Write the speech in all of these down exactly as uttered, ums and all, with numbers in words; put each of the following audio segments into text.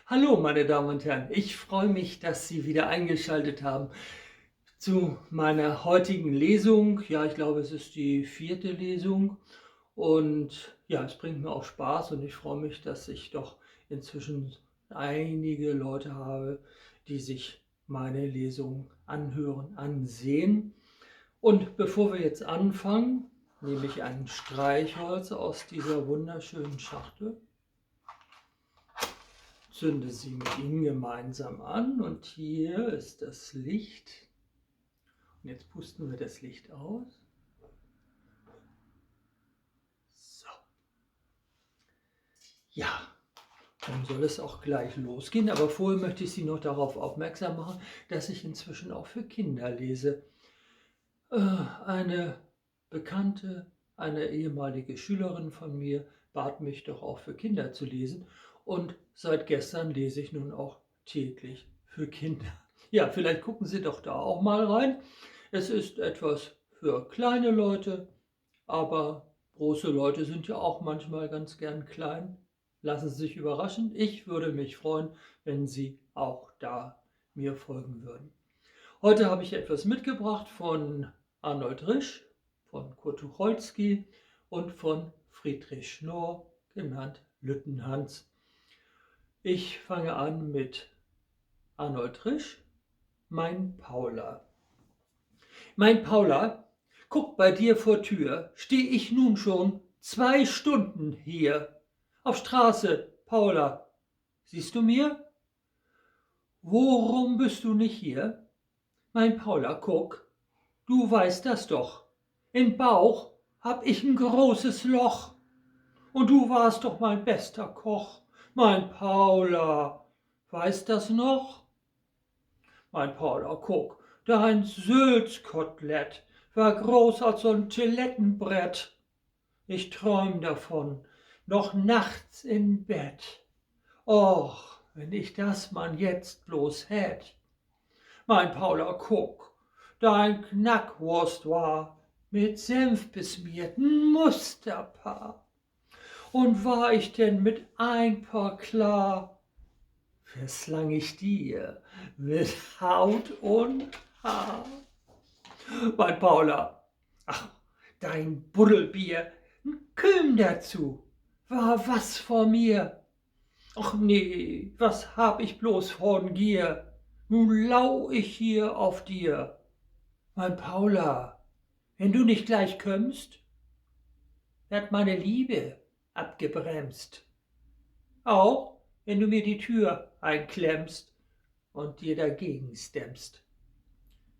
Hallo, meine Damen und Herren. Ich freue mich, dass Sie wieder eingeschaltet haben zu meiner heutigen Lesung. Ja, ich glaube, es ist die vierte Lesung. Und ja, es bringt mir auch Spaß und ich freue mich, dass ich doch inzwischen einige Leute habe, die sich meine Lesung anhören, ansehen. Und bevor wir jetzt anfangen, nehme ich ein Streichholz aus dieser wunderschönen Schachtel, zünde sie mit Ihnen gemeinsam an und hier ist das Licht. Und jetzt pusten wir das Licht aus. So. Ja, dann soll es auch gleich losgehen, aber vorher möchte ich Sie noch darauf aufmerksam machen, dass ich inzwischen auch für Kinder lese. Äh, eine Bekannte, eine ehemalige Schülerin von mir, bat mich doch auch für Kinder zu lesen. Und seit gestern lese ich nun auch täglich für Kinder. Ja, vielleicht gucken Sie doch da auch mal rein. Es ist etwas für kleine Leute, aber große Leute sind ja auch manchmal ganz gern klein. Lassen Sie sich überraschen. Ich würde mich freuen, wenn Sie auch da mir folgen würden. Heute habe ich etwas mitgebracht von Arnold Risch, von Kurt Tucholsky und von Friedrich Schnorr, genannt Lütten Hans. Ich fange an mit Arnold Risch, Mein Paula. Mein Paula, guck, bei dir vor Tür steh ich nun schon zwei Stunden hier. Auf Straße, Paula, siehst du mir? Worum bist du nicht hier? Mein Paula, guck, du weißt das doch. Im Bauch hab ich ein großes Loch. Und du warst doch mein bester Koch. Mein Paula, weißt das noch? Mein Paula, guck, dein Sülzkotelett war groß als so'n Toilettenbrett. Ich träum davon, noch nachts im Bett. Och, wenn ich das man jetzt bloß hätt. Mein Paula, guck, dein Knackwurst war mit Senf besmiert, 'n Musterpaar. Und war ich denn mit ein Paar klar, verslang ich dir mit Haut und Haar. Mein Paula, ach, dein Buddelbier, 'n Köm dazu, war was vor mir. Ach nee, was hab ich bloß von Gier, nun lau ich hier auf dir. Mein Paula, wenn du nicht gleich kömmst, wird meine Liebe abgebremst. Auch wenn du mir die Tür einklemmst und dir dagegen stemmst.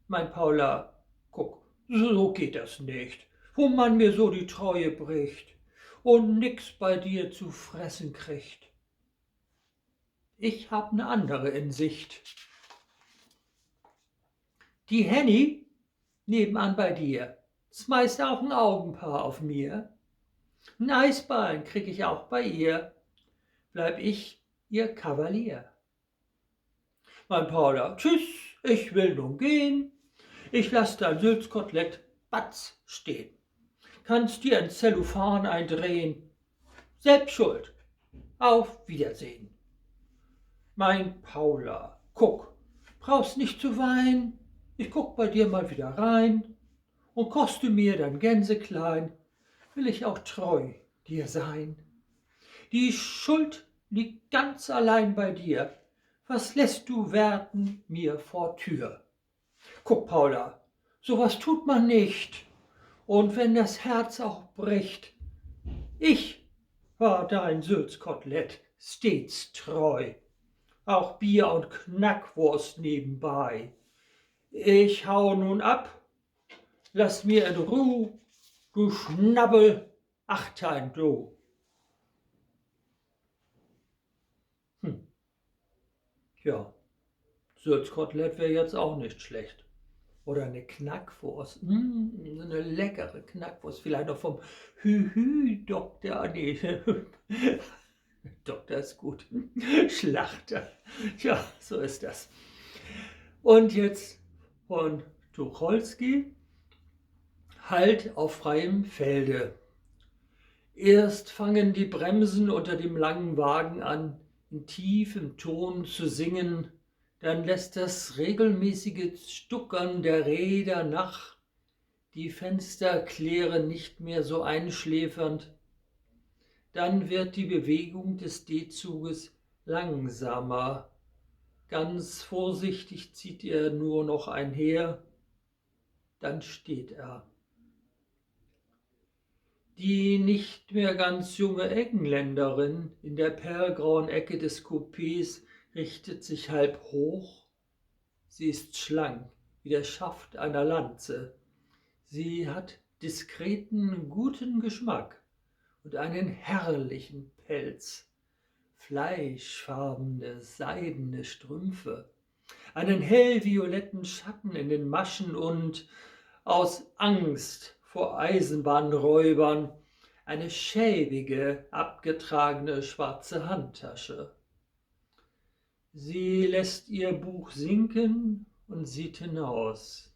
Mein Paula, guck, so geht das nicht, wo man mir so die Treue bricht und nix bei dir zu fressen kriegt. Ich hab 'ne andere in Sicht. Die Henny nebenan bei dir smeißt auch 'n Augenpaar auf mir. 'N Eisbein krieg ich auch bei ihr, bleib ich ihr Kavalier. Mein Paula, tschüss, ich will nun gehen. Ich lass dein Sülzkotelett batz stehen. Kannst dir in Zellophan eindrehen. Selbst schuld. Auf Wiedersehen. Mein Paula, guck, brauchst nicht zu weinen. Ich guck bei dir mal wieder rein. Und kochst du mir dein Gänseklein, will ich auch treu dir sein. Die Schuld liegt ganz allein bei dir. Was lässt du werten mir vor Tür? Guck, Paula, so was tut man nicht. Und wenn das Herz auch bricht, ich war dein Sülzkotelett stets treu. Auch Bier und Knackwurst nebenbei. Ich hau nun ab, lass mir in Ruh, du Schnabel, achtein du. Hm. Tja, Sülzkotelett wär jetzt auch nicht schlecht. Oder 'ne Knackwurst. Mm, 'ne leckere Knackwurst. Vielleicht noch vom Hü-Hü-Dokter. Ah, nee. Dokter ist gut. Schlachter. Tja, so ist das. Und jetzt von Tucholsky. Halt auf freiem Felde. Erst fangen die Bremsen unter dem langen Wagen an, in tiefem Ton zu singen, dann lässt das regelmäßige Stuckern der Räder nach, die Fensterkläre nicht mehr so einschläfernd, dann wird die Bewegung des D-Zuges langsamer. Ganz vorsichtig zieht er nur noch einher, dann steht er. Die nicht mehr ganz junge Engländerin in der pellgrauen Ecke des Coupés richtet sich halb hoch. Sie ist schlank wie der Schaft einer Lanze. Sie hat diskreten, guten Geschmack und einen herrlichen Pelz. Fleischfarbene seidene Strümpfe, einen hellvioletten Schatten in den Maschen und aus Angst vor Eisenbahnräubern eine schäbige, abgetragene schwarze Handtasche. Sie lässt ihr Buch sinken und sieht hinaus.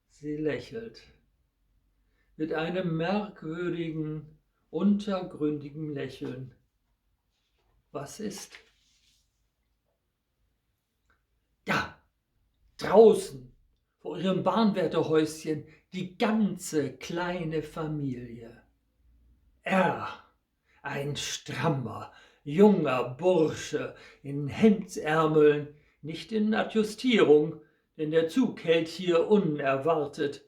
Sie lächelt. Mit einem merkwürdigen, untergründigen Lächeln. Was ist? Da, draußen, vor ihrem Bahnwärterhäuschen, die ganze kleine Familie. Er, ein strammer, junger Bursche in Hemdsärmeln, nicht in Adjustierung, denn der Zug hält hier unerwartet.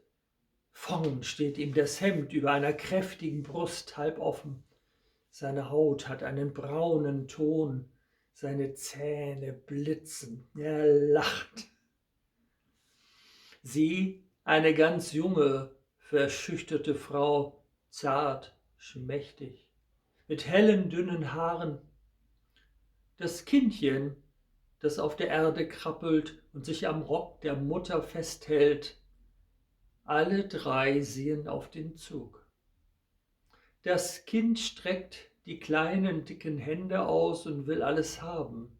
Vorn steht ihm das Hemd über einer kräftigen Brust halb offen. Seine Haut hat einen braunen Ton, seine Zähne blitzen. Er lacht. Sie, eine ganz junge, verschüchterte Frau, zart, schmächtig, mit hellen, dünnen Haaren. Das Kindchen, das auf der Erde krabbelt und sich am Rock der Mutter festhält. Alle drei sehen auf den Zug. Das Kind streckt die kleinen, dicken Hände aus und will alles haben.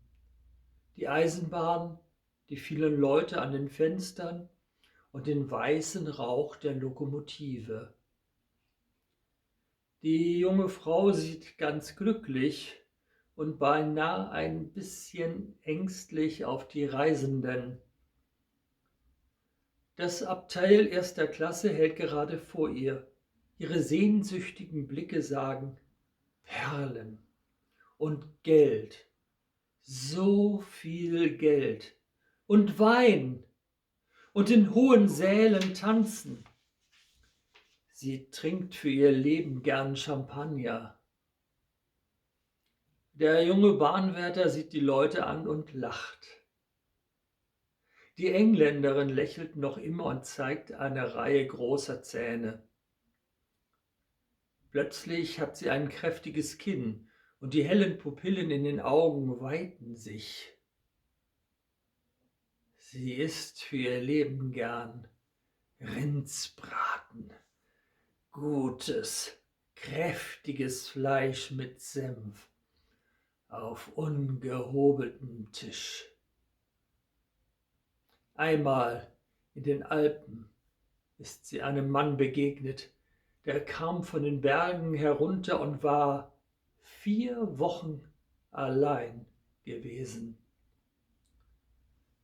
Die Eisenbahn, die vielen Leute an den Fenstern und den weißen Rauch der Lokomotive. Die junge Frau sieht ganz glücklich und beinahe ein bisschen ängstlich auf die Reisenden. Das Abteil erster Klasse hält gerade vor ihr. Ihre sehnsüchtigen Blicke sagen: Perlen und Geld, so viel Geld und Wein und in hohen Sälen tanzen. Sie trinkt für ihr Leben gern Champagner. Der junge Bahnwärter sieht die Leute an und lacht. Die Engländerin lächelt noch immer und zeigt eine Reihe großer Zähne. Plötzlich hat sie ein kräftiges Kinn und die hellen Pupillen in den Augen weiten sich. Sie isst für ihr Leben gern Rindsbraten, gutes, kräftiges Fleisch mit Senf, auf ungehobeltem Tisch. Einmal in den Alpen ist sie einem Mann begegnet, der kam von den Bergen herunter und war vier Wochen allein gewesen.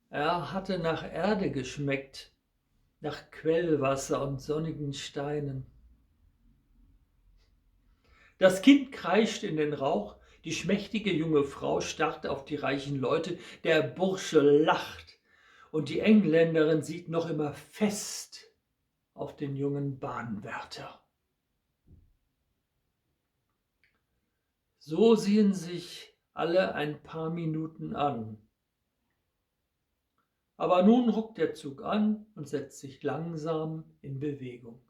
Er hatte nach Erde geschmeckt, nach Quellwasser und sonnigen Steinen. Das Kind kreischt in den Rauch, die schmächtige junge Frau starrt auf die reichen Leute, der Bursche lacht und die Engländerin sieht noch immer fest auf den jungen Bahnwärter. So sehen sich alle ein paar Minuten an. Aber nun rückt der Zug an und setzt sich langsam in Bewegung.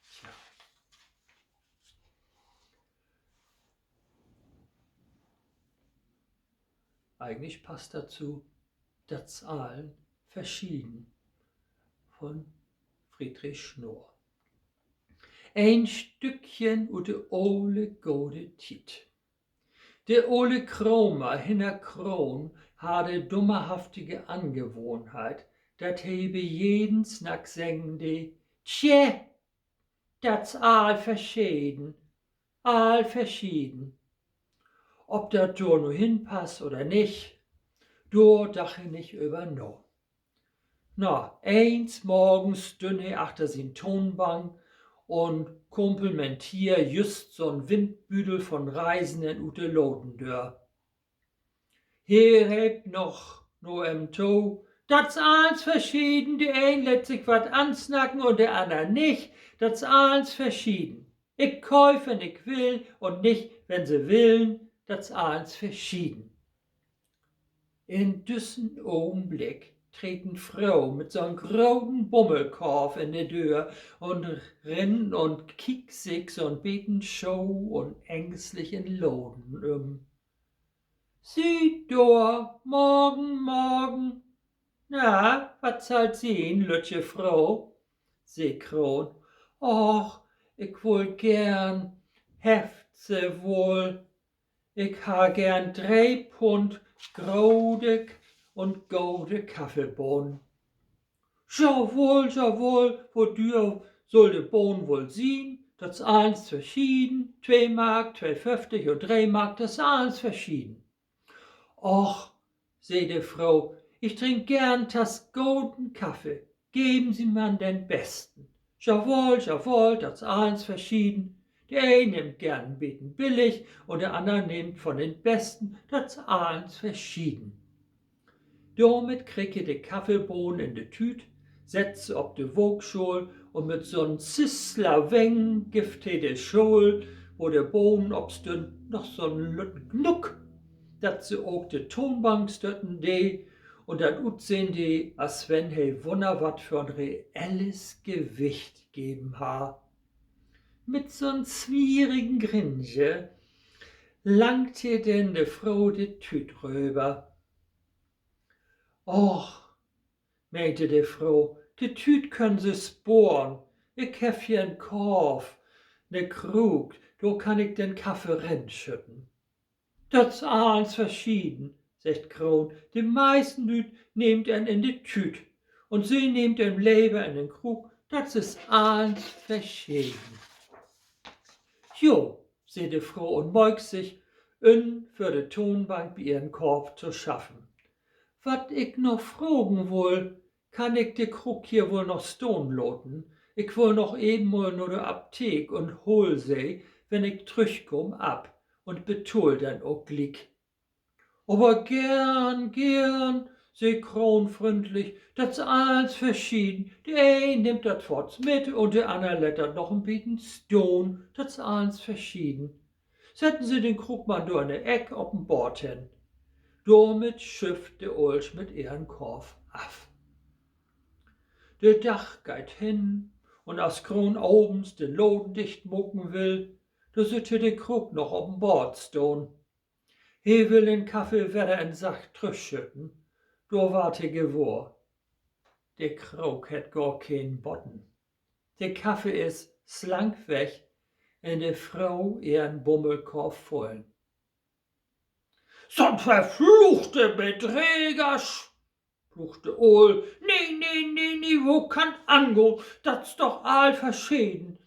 Tja. Eigentlich passt dazu: Dat is all verschieden von Friedrich Schnoor. Een Stückchen ut de ole gode Tiet. De ole Kromer Hinner Kroon harr de dummerhaftige Angewohnheit, dat he bi jeden Snack seggen dee: Tje! Dat is all verscheden. All verscheden. Of dat dor nu henpasst oder nich, dor dacht he nich över na. Na, eens Morgens stünn he achter sien Toonbank un kumpelmenteer jüst so'n Windbüdel von Reisenden ut de Ladendöör. He reep noch na em to: Dat is allens verscheden, de een lett sik wat ansnacken un de anner nich. Dat is allens verscheden. Ik kööp, wenn ik will, un nich, wenn Se willen. Dat is allens verscheden. In düssen Ogenblick treed en Fro mit so'n groten Bummelkorf in de Döör un rin un kiek sik so'n beten scheu un ängstlich in Laden üm. Siet dor, Morgen, Morgen. Na, wat sall 't sien, lüttje Fro?, see Kroon. Och, ik wull geern, hefft Se woll, ik harr geern dree Pund grote un gode Kaffeebohnen. Jawoll, jawoll, wo düer sull de Bohnen woll sien? Dat is allens verscheden. Twee Mark, twee föfftig un dree Mark, dat is allens verscheden. Och, see de Fro, ik drink geern 'n Tass goden Kaffee. Geven Se man den besten. Jawoll, jawoll, dat is allens verscheden. De een nimmt geern en beten billig un de anner nimmt von den besten, dat is allens verscheden. Dormit kreeg he de Kaffeebohnen in de Tüüt, sett se op de Woogschaal un mit so'n Sisslaweng gifft he de Schaal, wo de Bohnen op stünnen, noch so'n lütten Knuck, dat se ok de Toonbank stöten dee un dat utsehn dee, as wenn he wunner wat för 'n reelles Gewicht geven harr. Mit so'n smierigen Grinsen langt he denn de Fro de Tüüt röver. Och, meent de Fro, de Tüüt köönt Se sporen. Ik heff hier en Korf, 'ne Kruuk, dor kann ik den Kaffee rinschütten. Dat is allens verscheden, seggt Kroon. De meisten Lüüd nehmt em in de Tüüt un Se nehmt em lever in den Kruuk. Dat is allens verscheden. Jo, see de Fro un möök sik üm, för de Toonbank bi ehren Korf to schaffen. Wat ik noch fragen wull: Kann ik de Kruuk hier woll noch stahn laten? Ik wull noch even mal na de Apteek un hool se, wenn ik trüchkaam, af un betahl denn ok gliek. Aver geern, geern, see Kroon fründlich, dat is allens verscheden. De een nimmt dat foorts mit un de anner lett dat noch en beten stahn. Dat is allens verscheden. Setten Se den Kruuk man dor in de Eck op den Boord hen. Dormit schüfft de Oolsch mit ehren Korf af. De Dag geiht hen, un as Kroon avends den Laden dicht maken will, dor süht he den Kruuk noch op den Boord stahn. He will den Kaffee wedder in Sack trüchschütten, dor warrt he gewohr: De Kruuk hett gor keen Bodden. De Kaffee is slank weg in de Fro ehren Bummelkorf fullen. So'n verfluchte Bedregersch, flucht de Ool. Nee, nee, nee, nee, wo kann angahn? Dat is doch all verscheden.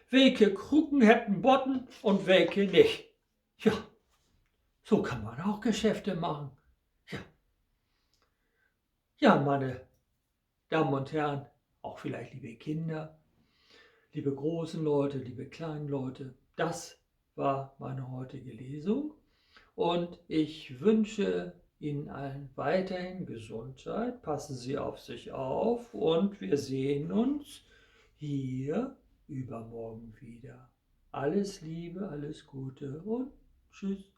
Welke Kruuken hebbt en Bodden un welke nich. Ja, so kann man auch Geschäfte machen. Ja. Ja, meine Damen und Herren, auch vielleicht liebe Kinder, liebe großen Leute, liebe kleinen Leute, das war meine heutige Lesung. Und ich wünsche Ihnen allen weiterhin Gesundheit, passen Sie auf sich auf und wir sehen uns hier übermorgen wieder. Alles Liebe, alles Gute und tschüss.